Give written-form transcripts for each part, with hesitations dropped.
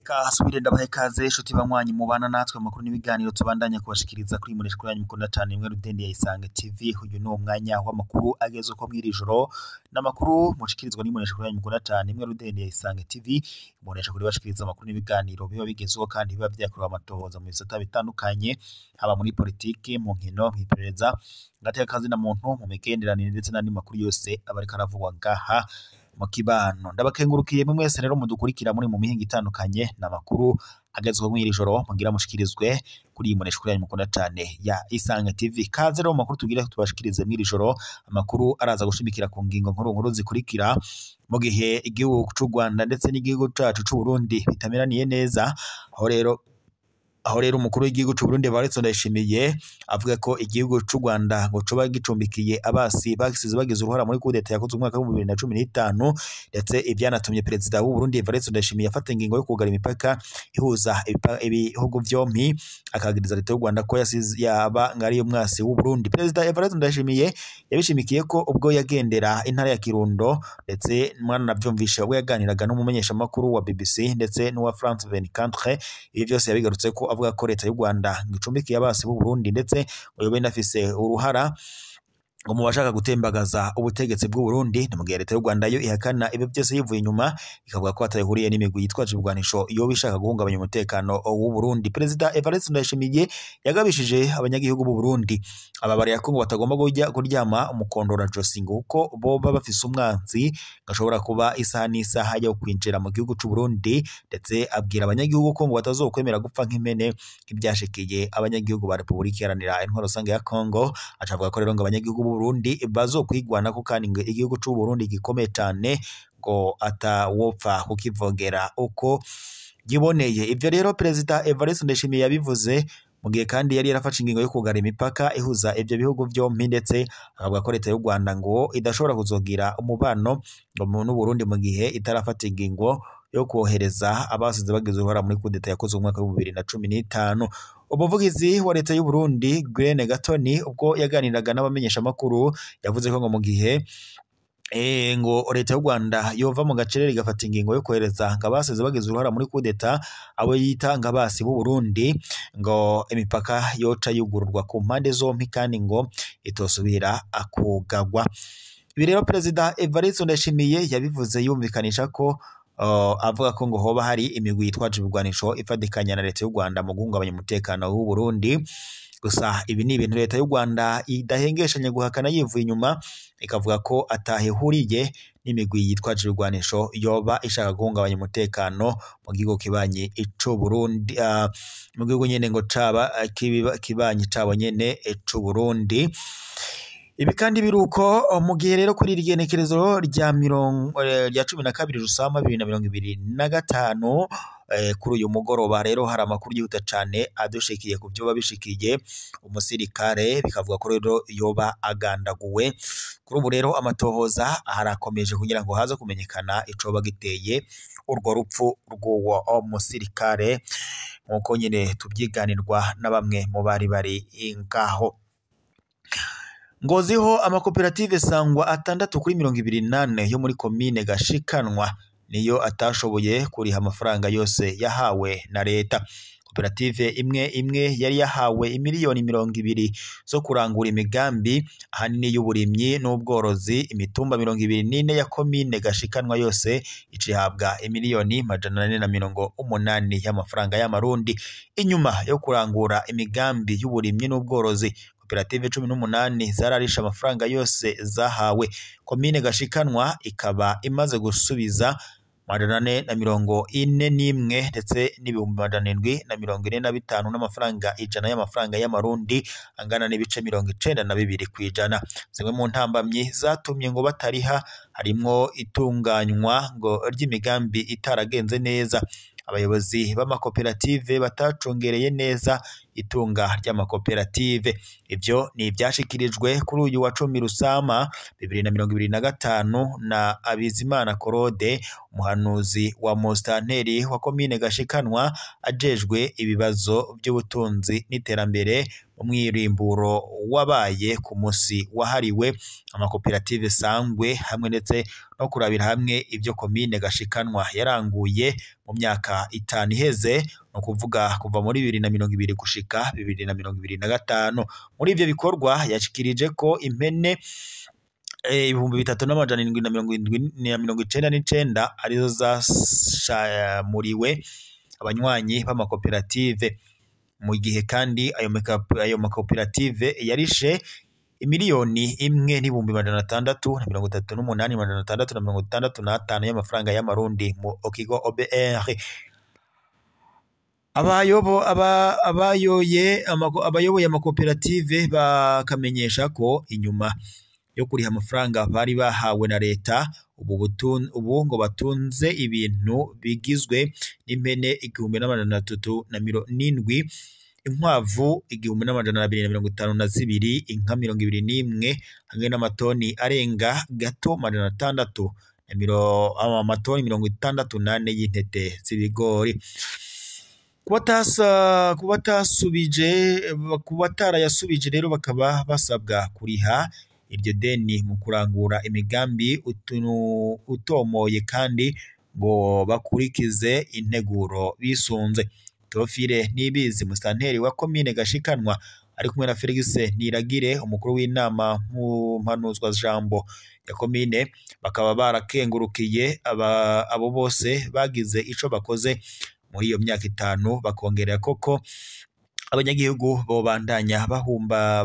Kasubire ndabahe kaze inshuti banywanyi mubana natwe amakuru n'ibiganiro tubandanya kubashikiriza kuri muri yanyu mukunda cyane imwe rudende ya Isange TV. Uyu ni umwanya w'amakuru ageze uko mwiri joro n'amakuru mushikirizwa n'imbonesha yanyu mukunda cyane imwe rudende ya Isange TV. Imbonesha kuri bashikiriza amakuru n'ibiganiro biba bigezweho kandi biba vyakorewe amatohoza mu bisata bitandukanye, haba muri politiki, mu nkino, mw'iperereza, gateka kazi na muntu, mu migenderanire ndetse n'andi makuru yose aba ariko aravugwa ngaha mu kibano. Ndabakengurukiye mwe mwese rero mudukurikira muri mu mihinga itandukanye n'amakuru agezweho mw'iri joro mugira mushikirizwe kuri iyi mbonesha yanyu mukunda cyane ya Isange TV. Kaze rero mu makuru tugira tubashikirize mw'iri joro, amakuru araza gushimikira ku ngingo nkuru nkuru zikurikira. Mu gihe igihugu c'u Rwanda ndetse n'igihugu cacu c'u Burundi bitameraniye neza, aho rero umukuru w'igihugu c'u Burundi Evariste Ndayishimiye avuga ko igihugu c'u Rwanda ngo coba gicumbikiye abasi basize bagize uruhara muri kudeta yakozwe mu mwaka wa 2015, ndetse ivyanatumye perezida w'u Burundi Evariste Ndayishimiye afata ingingo yo kugara imipaka ihuza ibihugu vyompi, akagiriza leta y'u Rwanda ko yasize yaba ngari umwasi w'u Burundi. Perezida Evariste Ndayishimiye yabishimikiye ko ubwo yagendera intara ya Kirundo, ndetse mwana navyumvishe ubwo yaganiraga n'umumenyeshamakuru wa BBC ndetse n'uwa France 24, ibi vyose yabigarutse ko avuga ko leta y'u Rwanda ngicumbikiye abasi b'u Burundi ndetse ngo yobe inafise uruhara ngo mu bashaka gutembagaza ubutegetsi bw'u Burundi. Ni mu gihe leta y'u Rwanda yo ihakana ibyo byose yivuye inyuma, ikavuga ko atayihuriye n'imigwi yitwaje ibigwanisho yoba ishaka guhungabanya umutekano w'u Burundi. Perezida Evariste Ndayishimiye yagabishije abanyagihugu b'u Burundi ababariye ko ngo batagomba kuryama umukondora josi, ngo kuko boba bafise umwanzi gashobora kuba isaha n'isaha yo kwinjira mu gihugu c'u Burundi, ndetse abwira abanyagihugu ko ngo batazokwemera gupfa nk'impene nk'ivyashikiye abanyagihugu ba Repubulika Iharanira Intwaro Rusange ya Kongo. Acavuga ko rero ngo abanyagihugu b'u Burundi bazokwigwana ko kandi ngo igihugu c'u Burundi gikomeye cane ngo atawopfa kukivogera uko giboneye. Ivyo rero Perezida Evariste Ndayishimiye yabivuze mu gihe kandi yari yarafashe ingingo yo kugara imipaka ihuza ivyo bihugu vyompi, ndetse akavuga ko leta y'u Rwanda ngo idashobora kuzogira umubano ngo n'u Burundi mu gihe itarafata ingingo yo kohereza abasize bagize uruhara muri kudeta yakozwe mu mwaka wa 2015. Umuvugizi wa leta y'u Burundi Gwen Gatoni ubwo yaganiraga n'abamenyeshamakuru yavuze ko ngo mu gihe ngo leta y'u Rwanda yova mu gacerere igafata ingingo yo kohereza ngo abasize bagize uruhara muri kudeta abo yita ngo abasi b'u Burundi, ngo imipaka yoca yugururwa ku mpande zompi kandi ngo itosubira akugagwa. Ibi rero Perezida Evariste Ndayishimiye yabivuze yumvikanisha ko avuga ko ngo hoba hari imigwi yitwaje ibigwanisho ifadikanya na leta y'u Rwanda mu guhungabanya umutekano w'u Burundi. Gusa ibi ni ibintu leta y'u Rwanda idahengeshanya guhakana yivuye inyuma, ikavuga ko atahihuriye n'imigwi yitwaje ibigwanisho yoba ishaka guhungabanya umutekano mu gihugu kibanyi ico Burundi, mu gihugu nyene ngo caba kibanyi cabo nyene ico Burundi. Ibi kandi biruko mu gihe rero kuri iri genekerezo rya 12 Rusama 2025, kuri uyu mugoroba rero hari amakuru yihuta cane adushikiye ku byo babishikiye umusirikare, bikavuga ko rero yoba agandaguwe. Kuri ubu rero amatohoza harakomeje kugira ngo haze kumenyekana icoba giteye urwo rupfu rw'uwo musirikare, nkuko nyene tubyiganirwa na bamwe mu bari bari ngaho. Ngoziho amakoperative sangwa 6 kuri 24 yo muri komine Gashikanwa niyo atashoboye kuriha amafaranga yose yahawe na leta. Koperative imwe imwe yari yahawe imiliyoni 20 zo kurangura imigambi ahanini y'uburimyi n'ubworozi. Imitumba 24 ya komine Gashikanwa yose icihabwa imiliyoni 480 y'amafaranga y'amarundi. Inyuma yo kurangura imigambi y'uburimyi n'ubworozi, koperative 18 zararisha amafaranga yose zahawe. Komine Gashikanwa ikaba imaze gusubiza 441 ndetse n'ibihumbi 745 n'amafaranga 100 y'amafaranga y'amarundi angana n'ibice 92%. Zimwe mu ntambamyi zatumye ngo batariha harimwo itunganywa ngo ry'imigambi itaragenze neza, abayobozi b'amakoperative batacungereye neza itunga ry'amakoperative. Ivyo ni ivyashikirijwe kuri uyu wa 10 Rusama 2025 na Abizimana Korode, umuhanuzi wa Mustanteri wa komine Gashikanwa ajejwe ibibazo by'ubutunzi n'iterambere, mu mwirimburo wabaye ku musi wahariwe amakoperative sangwe, hamwe ndetse no kurabira hamwe ivyo komine Gashikanwa yaranguye mu myaka 5 iheze, no kuvuga kuva muri 2020 gushika 2025. Muri ivyo bikorwa yashikirije ko impene 3799 arizo zashamuriwe abanywanyi b'amakoperative, mu gihe kandi ayo makoperative yarishe 1,638,665 y'amafaranga y'amarundi mu kigo OBR. Abayoboye amakoperative bakamenyesha ko inyuma yo kuriha amafaranga bari bahawe na leta, ubu ngo batunze ibintu bigizwe n'impene 1307, inkwavu 1252, inka 21, hamwe n'amatoni arenga gato 600, amatoni 64 y'intete z'ibigori. Kubatarayasubije rero bakaba basabwa kuriha iryo deni mu kurangura imigambi utomoye, kandi ngo bakurikize integuro bisunze. Teofile Nibizi, musitanteri wa komine Gashikanwa, ari kumwe na Felix Niragire, umukuru w'inama mpanuzwa jambo ya komine, bakaba barakengurukiye abo bose bagize ico bakoze muri iyo myaka 5, bakongera koko abanyagihugu bobandanya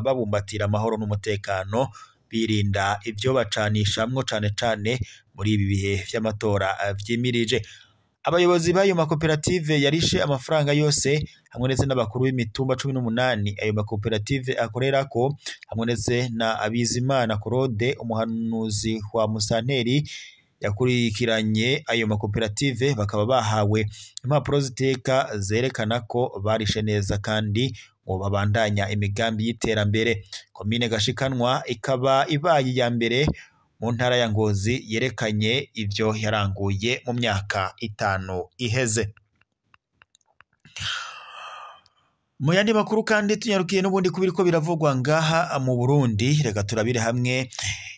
babumbatira amahoro n'umutekano, birinda ivyo bacanishamwo cane cane muri ibi bihe vy'amatora vyimirije. Abayobozi b'ayo makoperative yarishe amafaranga yose, hamwe ndetse n'abakuru b'imitumba 18 ayo makoperative akorerako, hamwe ndetse na Abizimana Korode, umuhanuzi wa musanteri yakurikiranye ayo makoperative, bakaba bahawe impapuro ziteka zerekana ko barishe neza kandi ngo babandanya imigambi y'iterambere. Komine Gashikanwa ikaba ibaye iya mbere mu ntara ya Ngozi yerekanye ivyo yaranguye mu myaka 5 iheze. Mu yandi makuru kandi tunyarukiye n'ubundi kubiriko biravugwa ngaha mu Burundi, reka turabire hamwe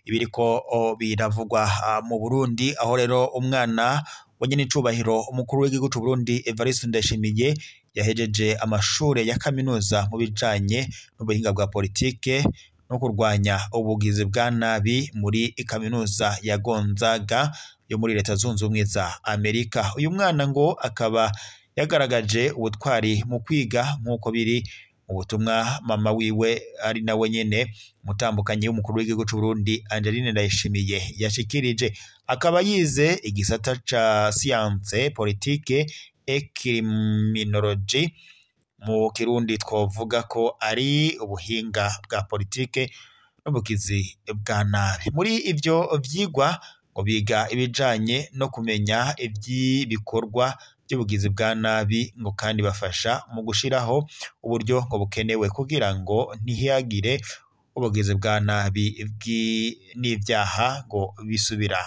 ibiriko biravugwa mu Burundi, aho rero umwana wa nyenicubahiro umukuru w'igihugu c'u Burundi Evariste Ndayishimiye yahejeje amashure ya kaminuza mu bijanye n'ubuhinga bwa politike no kurwanya ubugizi bwa nabi muri kaminuza ya Gonzaga yo muri Leta Zunze Ubumwe za Amerika. Uyu mwana ngo akaba yagaragaje ubutwari mu kwiga nk'uko biri mu butumwa mama wiwe ari nawe nyene umutambukanyi w'umukuru w'igihugu c'u Burundi Angeline Ndayishimiye yashikirije. Akaba yize igisata ca science politique et criminologie, mu Kirundi twovuga ko ari ubuhinga bwa politike n'ubugizi bwa nabi. Muri ivyo vyigwa ngo biga ibijanye no kumenya ivy'ibikorwa by'ubugizi bwa nabi, ngo kandi bafasha mu gushiraho uburyo ngo bukenewe kugira ngo ntihagire ubugizi bwa nabi n'ivyaha ngo bisubira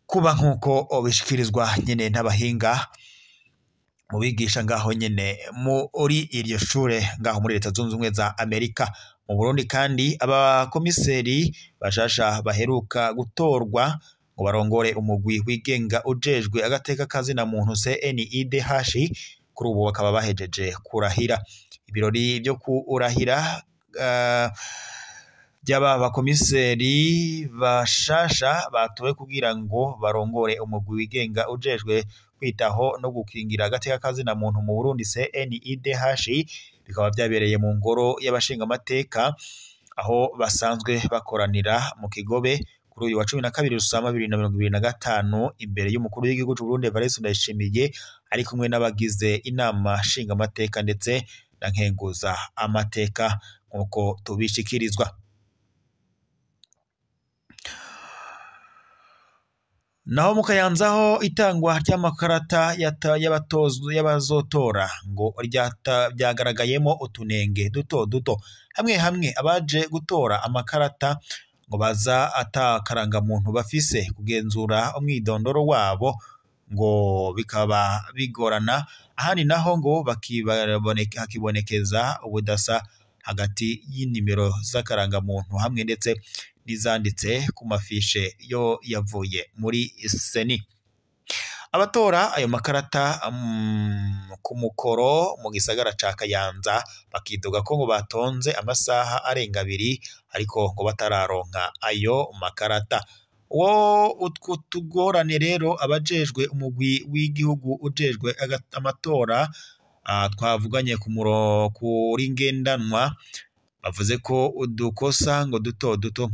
kuba nk'uko bishikirizwa nyene n'abahinga mu bigisha ngaho nyene muri iryo shure ngaho muri Leta Zunze Ubumwe za Amerika. Mu Burundi kandi abakomiseri bashasha baheruka gutorwa ngo barongore umugwi wigenga ujejwe agateka kazina muntu CNIDH, kuri ubu bakaba bahejeje kurahira. Ibirori byo kurahira by'aba bakomiseri bashasha batowe kugira ngo barongore umugwi wigenga ujejwe kwitaho no gukingira agateka kazina muntu mu Burundi CNIDH, bikaba byabereye mu ngoro y'abashingamateka aho basanzwe bakoranira mu Kigobe kuri uyu wa 12 Rusama 2025, imbere y'umukuru w'igihugu c'u Burundi Evariste Ndayishimiye ari kumwe n'abagize inama nshingamateka ndetse na nkenguza amateka nk'uko tubishikirizwa. Naho mu Kayanza ho itangwa ry'amakarata y'abazotora ngo ryagaragayemo utunenge duto duto. Hamwe hamwe abaje gutora amakarata ngo baza atakarangamuntu bafise, kugenzura umwidondoro wabo ngo bikaba bigorana, ahandi naho ngo hakibonekeza ubudasa hagati y'inimero z'akarangamuntu hamwe ndetse n'izanditse ku mafishe yo yavuye muri seni. Abatora ayo makarata ku mukoro mu gisagara ca Kayanza bakidoga ko ngo batonze amasaha arenga 2 ariko ngo batararonka ayo makarata. Uwo utwo tugorane rero abajejwe umugwi w'igihugu ujejwe amatora twavuganye kuri ngendanwa bavuze ko udukosa ngo duto duto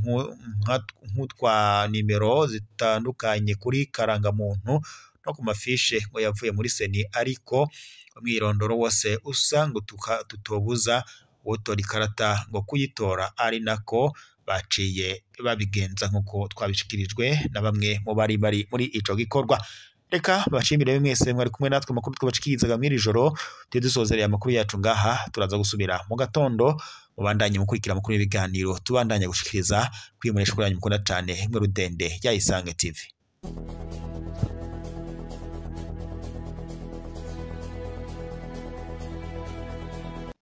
nk'utwa nimero zitandukanye kuri karangamuntu no ku mafishe ngo yavuye muri seni, ariko umwirondoro wose usa ngo tutobuza utora ikarata ngo kuyitora, ari nako baciye babigenza nk'uko twabishikirijwe na bamwe mu bari bari muri ico gikorwa. Reka bashimire mwese mwari kumwe natwe amakuru twabashikirizaga mw'iri joro. Tujye dusozereye amakuru yacu ngaha, turaza gusubira mu gatondo mubandanye mukurikira amakuru y'ibiganiro tubandanye gushikiriza kwimuresha kuri yanyu mukunda cane mwe rudende ya Isange TV.